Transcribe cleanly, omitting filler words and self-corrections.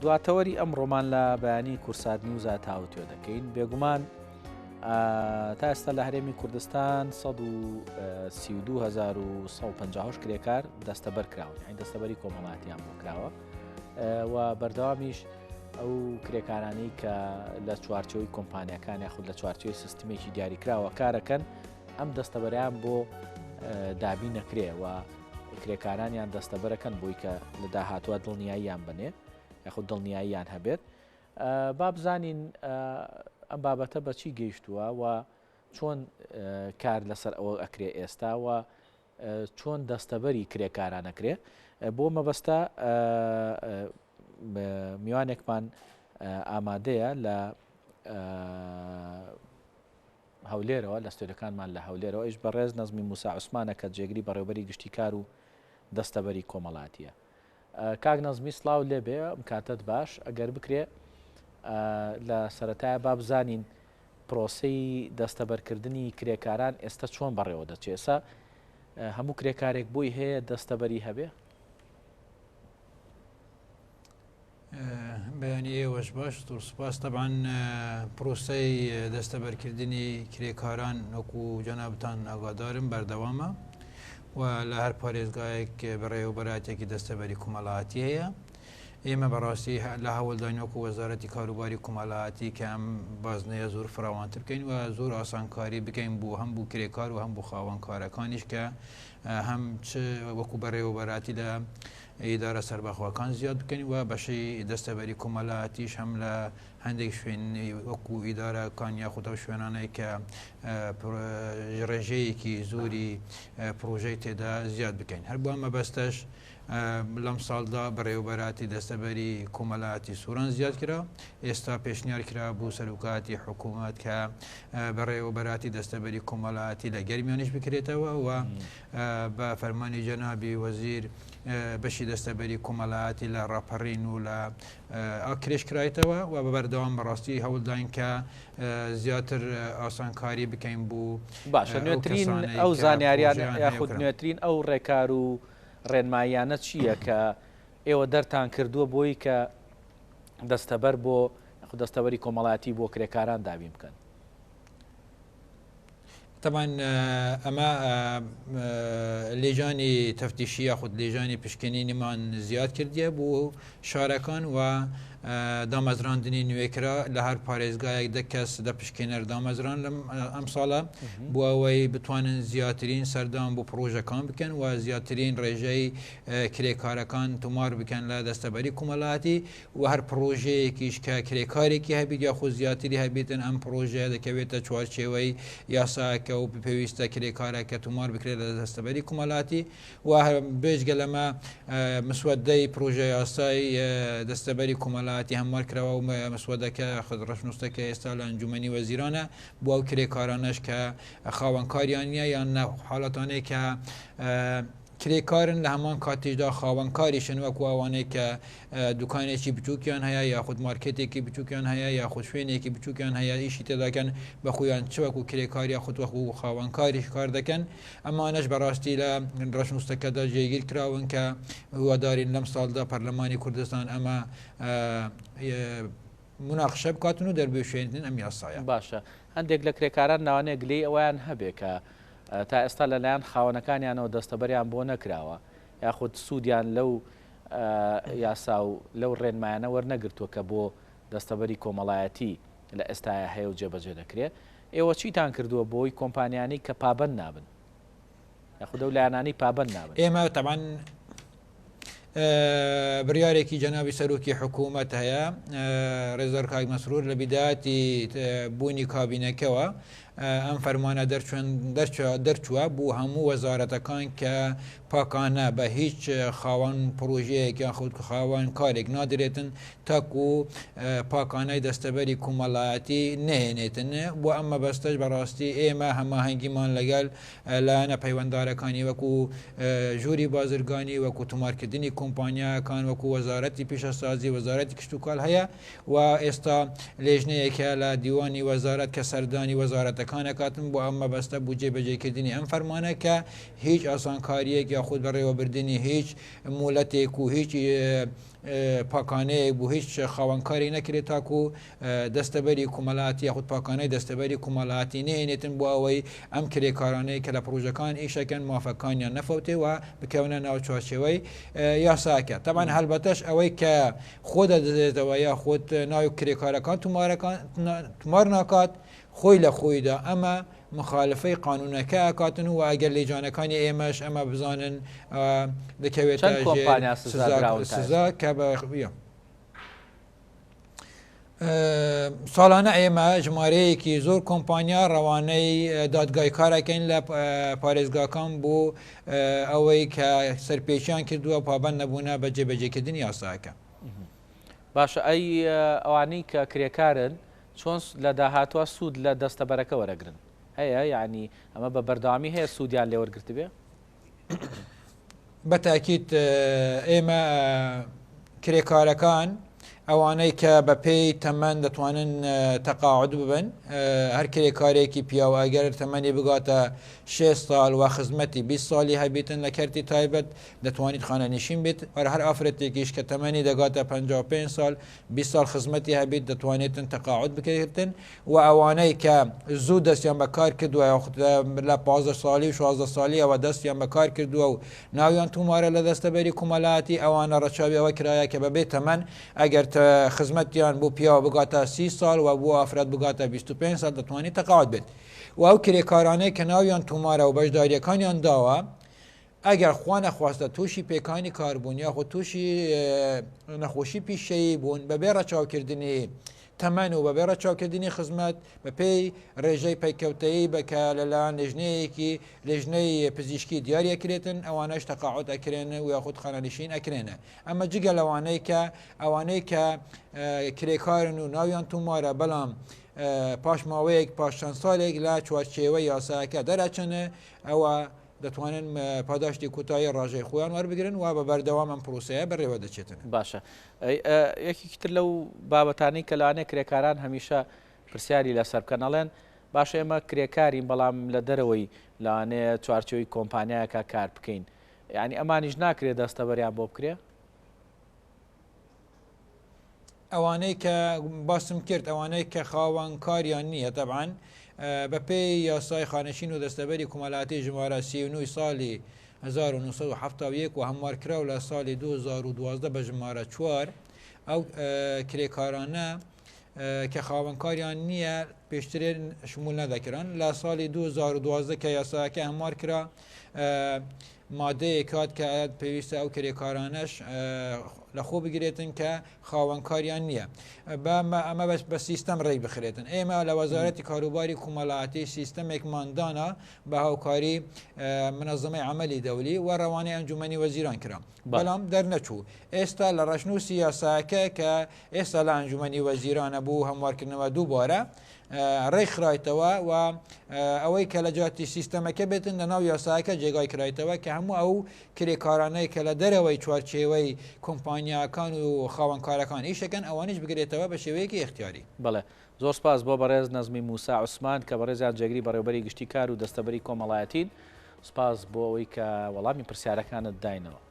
دواتەوەری ئەمڕۆمان لە بەیانی کورسات نیوزا تاوتوێ دەکەین بێگومان تا ئێستا لە هەرێمی کوردستان 132150 کرێکار دەستەبەر کراون یعنی دەستەبەری کۆمەڵاتیان بۆ کراوە و بەردەوامیش ئەو کرێکارانەی کە لە چوارچەوەی کۆمپانیەکان یاخود لە چوارچەوەی سیستمێکی دیاریکراوە کارەکەن ئەم دەستەبەریان بۆ دابی نەکرێ و کرێکارانیان دەستەبەرەکەن بۆی کە لە داهاتوە دڵنیاییان بنێ یاخود دڵنیاییان هەبێت با بزانین ئەم بابەتە بەچی گەیشتووە و چۆن کار لەسەر ئەوە ئەکرێ ئێستا و چۆن دەستەبەری کرێکاران ئەکرێ بۆ مەبەستە میوانێکمان ئامادەیە لە هەولێرەوە لە ستۆدیۆکانمان لە هەولێرەوە ئەویش بەڕێز نەزمی موسا عوسمانە کە جێگری بەڕێوبەری گشتی کار و دەستەبەری کۆمەڵاتیە. کاک نەزمی سڵاو لێبێ ئەم کاتەت باش ئەگەر بکرێ لە سەرەتایە با بزانین پرۆسەی دەستەبەرکردنی کرێکاران ئێستا چۆن بەڕێوە دەچێت ئێستا هەموو کرێکارێک بۆی هەیە دەستەبەری هەبێ؟ بەیانی ئێوەش باش زۆر سوپاس تەبعەن پرۆسەی دەستەبەرکردنی کرێکاران وەکو جەنابتان ئاگادارم بەردەوامە و لە هەر پارێزگایەک بەڕێوەبەراتێکی دەستەبەری کۆمەڵایەتی هەیە ئێمە بەڕاستی لە هەوڵداین وەکو وەزارەتی کاروباری کۆمەڵایەتی کە ئەم بازنەیە زۆر فراوانتر بکەین و زۆر ئاسانکاری بکەین بۆ هەم بۆ کرێکار و هەم بۆ خاوەنکارەکانیش کە هەم چ وەکو بەڕێوەبەراتی لە ئیدارە سەربەخۆکان زیاد بکەین و بەشی دەستەبەری کۆمەلایەتیش هەم لە هەندێک شوێن وەکو ئیدارەکان یاخود ئەو شوێنانەی کە ڕێژەیەکی زۆری پرۆژەی تێدا زیاد بکەین هەر بۆ مەبەستەش لەم ساڵدا بەڕێوەبەراتی دەستەبەری کۆمەلایەتی سووران زیاد کرا ئێستا پێشنیار کرا بۆ سەرۆکاتی حکوومەت کە بەڕێوەبەراتی دەستەبەری کۆمەلایەتی لە گەرمیانیش بکرێتەوە و بە فەرمانی جەنابی وەزیر بەشی دەستەبەری کۆمەلایەتی لە ڕاپەڕین و لە ئاکرێش کرایتەوە و بە بەردەوام بەڕاستی هەوڵداین کە زیاتر ئاسانکاری بکەین بۆ باشە نوێترین ئەو زانیاریان یاخود نوێترین ئەو ڕێکار و ڕێنماییانە چییە کە ئێوە دەرتان کردووە بۆی کە دەستەبەر بۆ دەستەبەری کۆمەڵاتی بۆ کرێکاران دابین بکەن؟ تەبعەن ئەمە لێژانی تەفتیشی یاخود لێژانی پشکنینیمان زیاد کردیە بۆ شارەکان و دامەزراندنی نوێکرا لە هەر پارێزگایەک دە کەس دە پشکێنەر دامەزران لەم ئەم ساڵە بۆ ئەوەی بتوانن زیاترین سەردان بۆ پرۆژەکان بکەن و زیاترین ڕێژەی کرێکارەکان تۆمار بکەن لە دەستەبەری کۆمەڵاتی و هەر پڕۆژەیەکیش کە کرێکارێکی هەبیت یاخود زیاتری هەبیتن ئەم پڕۆژەیە دەکەوێتە چوارچێوەی یاساکە و پێویستە کرێکارەکە تومار بکرێت لە دەستەبەری کومەلاتی و بێجگە لەمە مسودەی پڕۆژە یاسای دەستەبەری کومەلاتی هەموار کراوە و مسودەکە خود ڕەشنووسەکە ئێستا لە ئەنجومەنی وەزیرانە بۆ ئەو کرێکارانەش کە خاوەنکاریان نییە یان حاڵەتانەی کە کرێکارن لە هەمان کاتیشدا خاوەن کاریشن وەکو ئەوانەی کە دوکانێکی بچووکیان هەیە یاخود مارکێتێکی بچووکیان هەیە یاخود شوێنێکی بچووکیان هەیە ئیشی تێداکەن بە خۆیان چ وەکو کرێکار یاخود وەکو خاوەنکاریش کار دەکەن ئەمانەش بەڕاستی لە ڕەشنووسەکەدا جێگیر کراون کە هیوادارین لەم ساڵدا پەرلەمانی کوردستان ئەمە مناقشە بکاتن و دەربشێنن ئەم یاسایە. باشە هەندێک لە کرێکاران لەوانەیە گلەیی ئەوەیان هەبێ کە تا ئێستا لەلایەن خاوەنەکانیانەوە دەستەبەریان بۆ نەکراوە یاخود سوودیان لەو یاسا و لەو ڕێنمایانە وەرنەگرتووە کە بۆ دەستەبەری کۆمەڵایەتی لە ئێستایا هەیە و جێبەجێ دەکرێت ئێوە چیتان کردووە بۆی کۆمپانیانەی کە پابەند نابن یاخود ئەو لایەنانەی پابەند نابن؟ ئێمە تەبعەن بڕیارێکی جەنابی سەرۆکی حکوومەت هەیە ڕێزدار کاک مەسرور لە بیداتی بوونی کابینەکەوە ئەم فەرمانە دەرچووە بۆ هەموو وەزارەتەکان کە پاکانە بە هیچ خاوەن پرۆژەیەک یان خود خاوەن کارێک نادرێتن تاکو پاکانەی دەستەبەری کۆمەڵایەتی نهێنێتن بۆ ئەم مەبەستەش بەڕاستی ئێمە هەماهەنگیمان لەگەڵ لایەنە پەیوەنددارەکانی وەکو ژووری بازرگانی وەکو تۆمارکردنی کۆمپانیاکان وەکو وەزارەتی پیشەسازی وەزارەتی کشتوکاڵ هەیە و ئێستا لێژنەیەکە لە دیوانی وەزارەت کە سەردانی وەزارەتەکان ئەکاتن بۆ ئەم مەبەستە بۆ جێبەجێکردنی ئەم فەرمانە کە هیچ ئاسانکاریەک یاخود بەڕێوەبردنی هیچ مۆلەتێک و هیچ پاکانەیەک بۆ هیچ خاوەنکارێک نەکرێت تاکو دەستەبەری کومەلاتی یاخود پاکانەی دەستەبەری کومەلاتی نهێنێتن بۆ ئەوەی ئەم کرێکارانەی کە لە پڕۆژەکان ئیشەکەن مافەکانیان نەفەوتێ و بکەونە ناو چوارچێوەی یاساکە. تەبعەن هەلبەتەش ئەوەی کە خۆ دەدزێتەوە یاخود ناوی کرێکارەکان تمار ناکات خۆی لە خۆیدا ئەمە مخالفەی قانونەکە ئەکاتن و ئەگەر لێجانەکانی ئێمەش ئەمە بزانن دەکەوێتە چەند کۆمپانیا سزا دراون تا سزا کە بە ساڵانە ئێمە ژمارەیەکی زۆر کۆمپانیا ڕەوانەی دادگای کارەکەین لە پارێزگاکان بۆ ئەوەی کە سەرپێچیان کردووە پابند نەبوونە بە جێبەجێکردنی یاساکە. باشە ئەی ئەوانەی کە کرێکارن چۆن لە داهاتوە سوود لە دەستەبەرەکە وەرەگرن؟ هەیە یعنی ئەمە بە بەردەوامی هەیە سوودیان لێ وەرگرتبێ؟ بە تاکید ئێمە کرێکارەکان ئەوانەی کە بە پێی تەمەن دەتوانن تەقاعد ببن هەر کرێکارێکی پیاو ئەگەر تەمەنی بگاتە 6 ساڵ و خزمەتی 20 ساڵی هەبیتن لە کەرتی تایبەت دەتوانیت خانەنشین بێت هەر هەر ئافرەتێکیش کە تەمەنی دەگاتە 55 ساڵ 20 ساڵ خزمەتی هەبیت دەتوانێتن تەقاعد بکرێتن و ئەوانەی کە زوو دەستیان بە کار کردووە یاخود لە 15 ساڵی و 16 ساڵیەوە دەستیان بە کار کردووە و ناویان تومارە لە دەستەبەری کومەلاتی ئەوانە ڕەچاوی ئەوە کرایە کە بەبێ تەمەن ئەگەر خزمەتیان بۆ پیاوە بگاتە 30 ساڵ و بۆ ئافرەت بگاتە 25 ساڵ دەتوانێت تەقاعد بێت و ئەو کرێکارانەی کە ناویان تومارە و بەشداریەکانیان داوە ئەگەر خوا نەخواستە تووشی پێکانی کار بوون یاخود تووشی نەخۆشی پیشەیی بوون بەبێ ڕەچاوکردنی تەمەن و بەبێ ڕەچاوکردنی خزمەت بەپێی ڕێژەی پەیکەوتەیی بە کە لەلایەن لێژنەیەکی لێژنەی پزیشکی دیاری ئەکرێتن ئەوانەش تەقاعد ئەکرێن و یاخود خانەنشین ئەکرێنە ئەمە جگە لەوانەی کە ئەوانەی کە کرێکارن و ناویان تومارە بەڵام پاش ماوەیەک پاش چەند ساڵێک لە چوارچێوە یاساکە دەرەچنە ئەوە دەتوانن پاداشتی کۆتایی ڕاژەی خۆیان وەربگرن و بە بەردەوام ئەم پرۆسەیە بەڕێوە دەچێتن. باشە یەکێکی تر لەو بابەتانەی کە لەوانەیە کرێکاران هەمیشە پرسیاری لەسەر بکەن ئەڵێن باشە ئێمە کرێکارین بەڵام لە دەرەوەی لەوانەیە چوارچێوەی کۆمپانیایەکە کار بکەین یعنی ئەمانیش ناکرێت دەستەبەریان بۆ بکرێ؟ ئەوانەی کە باسم کرد ئەوانەی کە خاوەن کاریان نییە تەبعەن بەپێی یاسای خانەشین و دەستەبەری کومەلاتی ژمارە 39 ساڵی 1970 و هەموارکراو لە ساڵی 2012 بە ژمارە 4 ئەو کرێکارانە کە خاوەنکاریان نییە پێشترێن شمول نەدەکران لە ساڵی 2012 کە یاساکە هەموار کرا مادەیەک هات کە پێویستە ئەو کرێکارانەش لەخۆ بگرێتن کە خاوەنکاریان نییە ئەمە بەس بە سیستەم ڕێک بخرێتن ئێمە لە وەزارەتی کاروباری کومەڵاتی سیستەمێکمان دانا بە هاوکاری منەزەمەی عملی دەولی و ڕەوانەی ئەنجومەنی وەزیران کرا بەڵام دەرنەچوو ئێستا لە ڕەشنووسی یاساکە کە ئێستا لە ئەنجومەنی وەزیرانە بوو هەموارکردنەوە دووبارە ڕێکخرایتەوە و ئەوەی کە لە جیاتی سیستەمەکە بێتن لە ناو یاساکە جێگای کرایتەوە کە هەموو ئەو کرێکارانەی کە لە دەرەوەی چوارچێوەی کۆمپانیاکان و خاوەنکارەکان ئیشەکەن ئەوانیش بگرێتەوە بە شێوەیەکی ئیختیاری. بەڵێ زۆر سپاس بۆ بەڕێز نەزمی موسا عوسمان کە بەڕێزیان جێگری بەڕێوەبەری گشتی کار و دەستەبەری کۆمەڵایەتین. سپاس بۆ ئەوەی کە وەڵامی پرسیارەکانت داینەوە.